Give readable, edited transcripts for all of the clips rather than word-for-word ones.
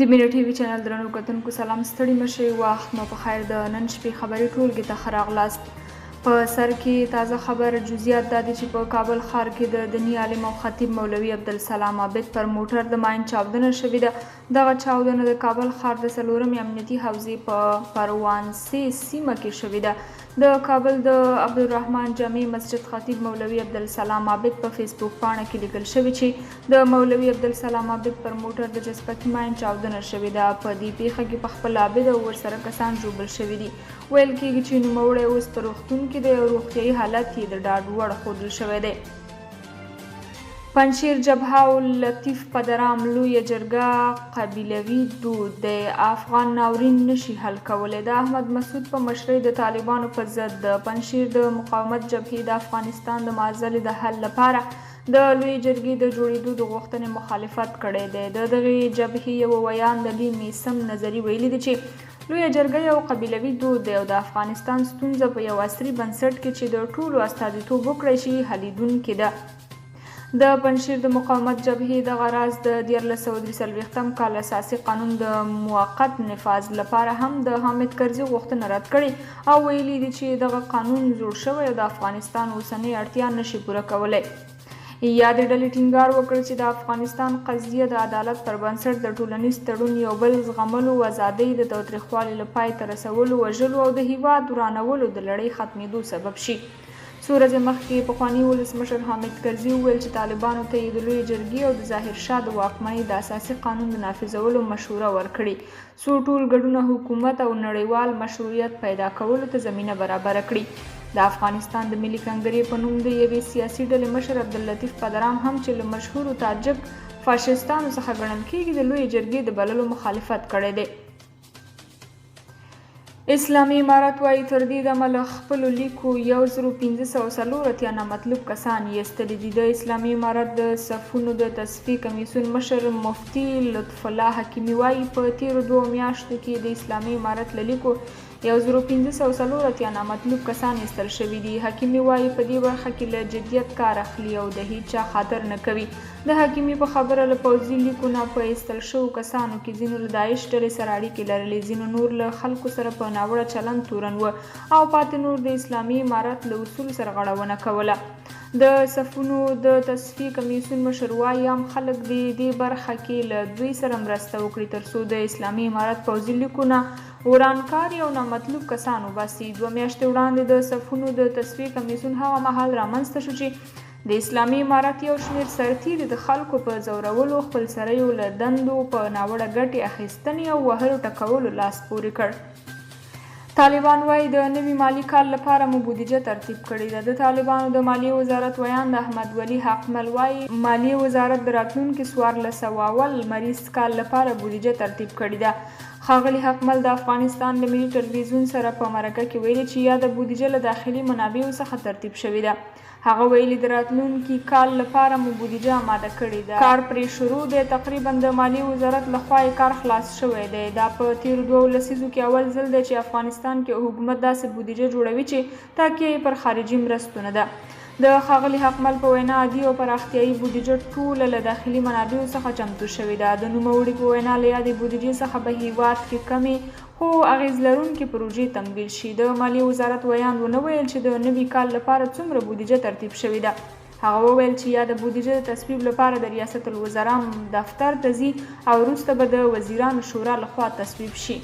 د مینه ټي وي چینل درنو کتونکو سلام، ستړي مشي، وخت مو په خیر. د نن شپې خبري ټولګې ته ښه راغلاست. په سر کې تازه خبر جزئیات دا دي چې په کابل ښار کې د دیني عالم او خطیب مولوي عبدالسلام عابد پر موټر د ماین چاودنه شوې ده. دغه چاودنه د کابل ښار د څلورمې امنیتي حوزې په پروانسې سیمه کې شوې ده. د کابل د عبدالرحمن جامع مسجد خطیب مولوي عبدالسلام عابد په فیسبوک پاڼه کې لیکل شوي چې د مولوي عبدالسلام عابد پر موټر د چسپکي ماین چاودنه شوې ده. په دې پیښه کې په خپل عابد او ورسره کسان ژوبل شوي دي. ویل کېږي چې نوموړی اوس په روغتون کې دی او روغتیایي حالت یې د ډاډ وړ ښودل شوی دی. پنجشیر جبهه او لطیف پدرام لویه جرګه قبیلوي دود دی، افغان ناورین نشي حل کولی. د احمد مسعود په مشرۍ د طالبانو په ضد د پنجشیر د مقاومت جبهې د افغانستان د معضلې د حل لپاره د لویې جرګې د جوړېدو د غوښتنې مخالفت کړی دی. د دغې جبهې یوه ویاند علي میثم نظري ویلي دي چې لویه جرګه یو قبیلوي دود دی او د افغانستان ستونزه په یو عصري بنسټ کې چې د ټولو استازیتوب وکړای شي حلېدونکې ده. د پنجشیر د مقاومت جبهې دغه راز د 1343 کال اساسي قانون د موقت نفاذ لپاره هم د حامد کرزي غوښتنه رد کړې او ویلي دي چې دغه قانون زوړ شوی او د افغانستان اوسنۍ اړتیا نشي پوره کولی. یادې ډلې ټینګار وکړ چې د افغانستان قضیه د عدالت پر بنسټ د ټولنیز تړون، یو بل زغملو، ازادۍ، د تاوتریخوالي له پای ته رسولو، وژلو او د هیواد ورانولو د لړۍ ختمېدو سبب شي. څو ورځې مخکې پخواني ولسمشر حامد کرزي وویل چې طالبانو ته یې د لویې جرګې او د ظاهر شاه د واکمنۍ د اساسي قانون د نافذولو مشوره ورکړې، څو ټول ګډونه حکومت او نړیوال مشروعیت پیدا کولو ته زمینه برابره کړي. د افغانستان د ملي کنګرې په نوم د یوې سیاسي ډلې مشر عبداللطیف پدرام هم چې له مشهورو تاجک فاشیستانو څخه ګڼل کېږي، د لویې جرګې د بللو مخالفت کړی دی. اسلامي امارت وايي، تر دې دمه له خپلو لیکو 1584 نامطلوب کسان یې ایستلي دي. د اسلامي امارت د صفونو د تصفیې کمیسیون مشر مفتي لطف الله حکیمي وايي، په تېرو دوو میاشتو کې د اسلامي امارت له لیکو 1584 نامطلوب کسان ایستل شوي دي. حکیمي وايي، په دې برخه کې له جدیت کار اخلي او د هیچا خاطر نه کوي. د حکیمي په خبره، له پوځي لیکو نه په ایستل شوو کسانو کې ځینو له داعش ډلې سره اړیکې لرلې، ځینو نور له خلکو سره په ناوړه چلند تورن و او پاتې نور د اسلامي امارت له اصولو سرغړونه کوله. د صفونو د تصفیې کمیسیون مشر وايي، عام خلک دې دې برخه کې له دوی سره مرسته وکړي، ترڅو د اسلامي امارت پوځي لیکو نه ورانکاري او نامطلوب کسان وباسي. دوه میاشتې وړاندې د صفونو د تصفیې کمیسیون هغه مهال رامنځته شو چې د اسلامي امارت یو شمېر سرتېري د خلکو په ځورولو، خپلسریو له دندو په ناوړه ګټې اخیستنې او وهلو ټکولو لاس پورې کړ. طالبان وايي، د نوي مالي کال لپاره مو بودیجه ترتیب کړې ده. د طالبانو د مالیې وزارت ویاند احمد ولي حقمل وايي، مالیې وزارت د راتلونکي 1401 لمریز کال لپاره بودیجه ترتیب کړې ده. ښاغلي حقمل د افغانستان له ملي ټلویزیون سره په مرکه کې ویلي چې یاده بودیجه له داخلي منابعو څخه ترتیب شوې ده. هغه ویلي، د راتلونکي کال لپاره مو بودیجه اماده کړې ده، کار پرې شروع دی، تقریباً د مالیې وزارت له خوا یې کار خلاص شوی دی. دا په تېرو دوو لسیزو کې اول ځل دی چې افغانستان کې حکومت داسې بودیجه جوړوي چې تکیه یې پر خارجي مرستو نه ده. د ښاغلي حقمل په وینا، عادي او پراختیايي بودیجه ټوله له داخلي منابعو څخه چمتو شوې ده. د نوموړي په وینا، له یادې بودیجې څخه به هېواد کې کمې خو اغېز لرونکې پروژې تمویل شي. د مالیې وزارت ویاند ونه ویل چې د نوي کال لپاره څومره بودیجه ترتیب شوې ده. هغه وویل چې یاده بودیجه د تصویب لپاره د ریاست الوزرا دفتر ته ځي او وروسته به د وزیرانو شورا له خوا تصویب شي.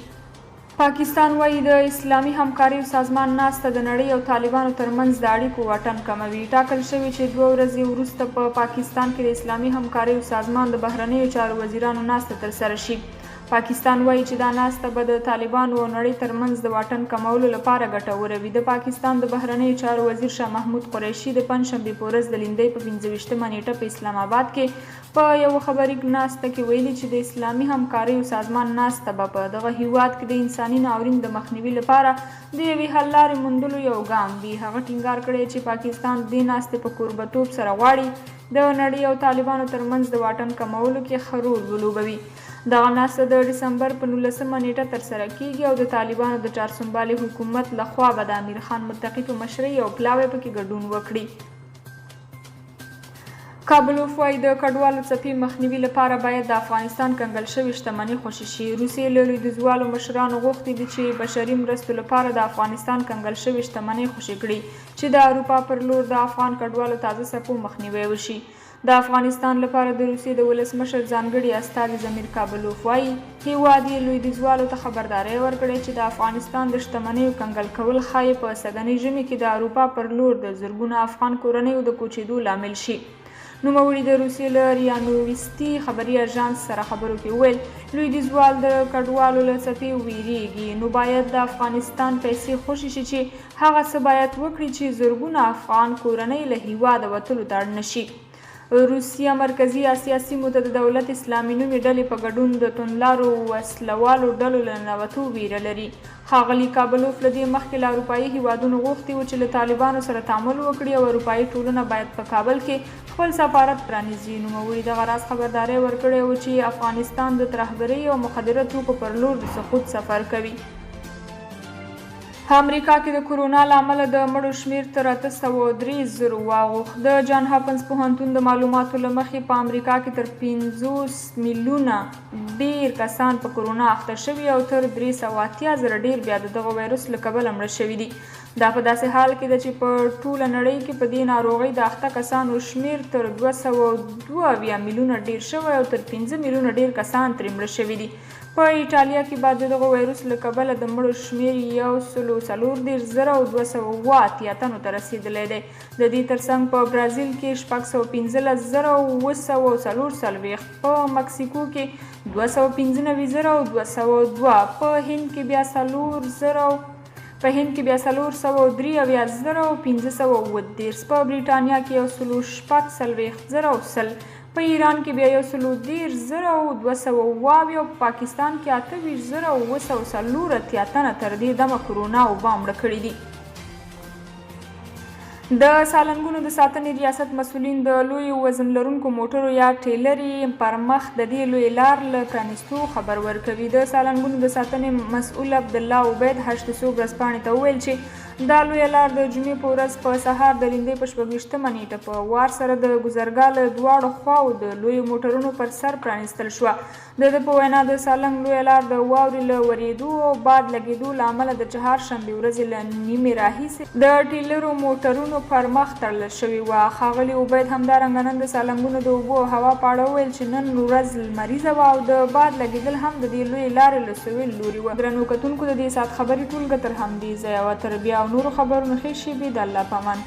پاکستان وايي، د اسلامي همکاریو سازمان ناسته د نړۍ او طالبانو ترمنځ د اړیکو واټن کموي. ټاکل شوې چې دوه ورځې وروسته په پاکستان کې د اسلامي همکاریو سازمان د بهرنیو چارو وزیرانو ناسته ترسره شي. پاکستان وايي چې دا ناسته به د طالبانو او نړۍ ترمنځ د واټن کمولو لپاره ګټوره وي. د پاکستان د بهرنیو چارو وزیر شاه محمود قریشي د پنجشنبې په ورځ د لیندۍ په 25 مه نېټه په اسلام اباد کې په یوه خبري ناسته کې ویلي چې د اسلامي همکاریو سازمان ناسته به په دغه هیواد کې د انساني ناورین د مخنیوي لپاره د یوې حل لارې موندلو یو ګام وي. هغه ټینګار کړی چې پاکستان د دې ناستې په کوربتوب سره غواړي د نړۍ او طالبانو ترمنځ د واټن کمولو کې ښه رول ولوبوي. دغه ناسته د ډسمبر په 19 مه نېټه ترسره کېږي او د طالبانو د چارسمبالي حکومت له خوا به د امیر خان متقي په مشرۍ یو پلاوی پکې ګډون وکړي. کابلوف وايي، د کډوالو څپې مخنیوي لپاره باید د افغانستان کنګل شوې شتمني خوشې شي. روسیې له لویدیځوالو مشرانو غوښتي دي چې بشري مرستو لپاره د افغانستان کنګل شوې شتمنۍ خوشې کړي چې د اروپا پر لور د افغان کډوالو تازه څپو مخنیوی وشي. د افغانستان لپاره د روسیې د ولسمشر ځانګړي استازي ضمیر کابلوف وايي، هېواد یې لویدیځوالو ته خبرداری ورکړی چې د افغانستان د شتمنیو کنګل کول ښايي په سږني ژمي کې د اروپا پر لور د زرګونه افغان کورنیو د کوچېدو لامل شي. نوموړي د روسیې له ریانوویستي خبري اژانس سره خبرو کې وویل، لویدیځوال د کډوالو له څپې وېرېږي، نو باید د افغانستان پیسې خوشې شي چې هغه څه باید وکړي چې زرګونه افغان کورنۍ له هیواده وتلو ته اړ نه شي. روسیه مرکزي اسیا سیمو ته د دولت اسلامي نومې ډلې په ګډون د توندلارو وسله والو ډلو له ننوتو ویره لري. ښاغلي کابلوف له دې مخکې له اروپايي هیوادونو غوښتي و چې له طالبانو سره تعامل وکړي او اروپايي ټولنه باید په کابل کې خپل سفارت پرانیزي. نوموړي دغه راز خبرداری ورکړی و چې افغانستان د ترهګرۍ او مخدره توکو پر لور د سقوط سفر کوي. په امریکا کې د کورونا له امله د مړو شمېر تر 803 زرو واوښت. د جان هاپنز پوهنتون د معلوماتو له مخې په امریکا کې تر 50 میلیونه ډېر کسان په کورونا اخته شوي او تر 380 زره ډېر بیا د دغه ویروس له کبله مړه شوي دي. دا په داسې حال کې ده چې په ټوله نړۍ کې په دې ناروغۍ د اخته کسانو شمېر تر 272 میلیونه ډېر شوی او تر 5 میلیونه ډېر کسان ترې مړه شوي دي. په ایټالیا کې به د دغه ویروس له کبله د مړو شمېر 134,287 تنو ته رسېدلی دی. د دې ترڅنګ په برازیل کې 615,744، په مکسیکو کې 295,202، په هند کې بیا 473,537، په بریټانیا کې 146,100، په ایران کې بیا 130,277 او په پاکستان کې 28,784 تنه تر دې دمه کرونا وبا مړه کړي دي. د سالنګونو د ساتنې ریاست مسؤلین د لویو وزن لرونکو موټرو یا ټیلرې پر مخ د دې لویې لار له پرانیستو خبر ورکوي. د سالنګونو د ساتنې مسؤل عبدالله عبید هشت صبح ورځپاڼې ته وویل چې دا لویه لار د جمعې په ورځ په سهار د لیندۍ په 26مه نیټه په وار سره د ګذرګاه له دواړو خواوو د لویو موټرونو پر سر پرانیستل شوه. د ده په وینا د سالنګ لویه لار د واورې له ورېدو او باد لګېدو له امله د چهارشنبې ورځې له نیمې راهیسې د ټیلرو موټرونو پر مخ تړل شوې وه. ښاغلي عبید همدارنګه نن د سالنګونو د اوبو او هوا په اړه وویل چې نن ورځ لمریزه وه او د باد لګېدل هم د دې لویې لارې له سویل لوري وه. درنو کتونکو د دې ساعت خبري ټولګه تر همدې ځایه وه. تر بیا او نورو خبرونو ښې شېبې د الله په امان.